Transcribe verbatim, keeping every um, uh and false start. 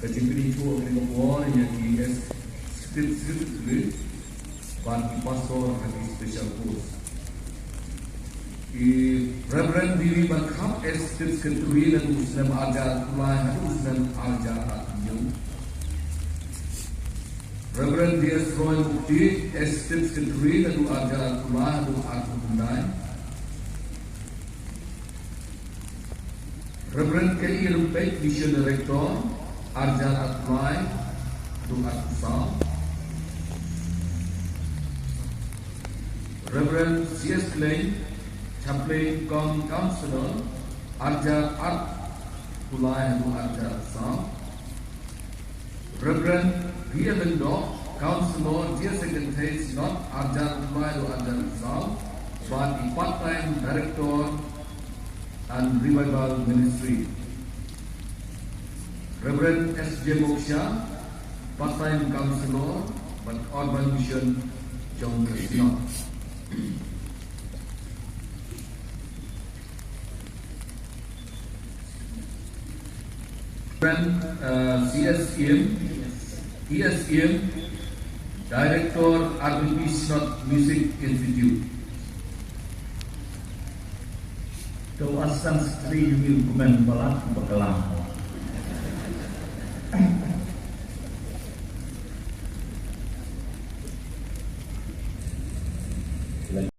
Ka jingkyrkhu ka dei ka por ïa ki Executive Secretary bad ki pastor ha ki special post. I Reverend D V Barkhap, Executive Secretary naduh u snem arhajar arphew lai haduh u snem arhajar arphew hynñiew. Reverend D S Roy Mukti, Executive Secretary naduh arhajar arphew lai haduh arphew khyndai. Reverend K E Rympeit, Mission Director, arhajar arphew lai haduh arphew saw. Reverend C S Khleng, Chaplain cum Counselor, arhajar arphew lai haduh arhajar arphew saw. Reverend B L Lyngdoh, Counselor, G S A Kynthei Synod, arhajar arphew lai haduh arhajar arphew saw, bad i Part-time Director and Revival Ministry. Reverend S J Moksha, Part-time Counselor bad Urban Mission jong ka Synod. Reverend, uh, C S Im, E S Im, Director R B P Synod Music Institute. To Assistant Secretary Union Kumen Balat Bakala.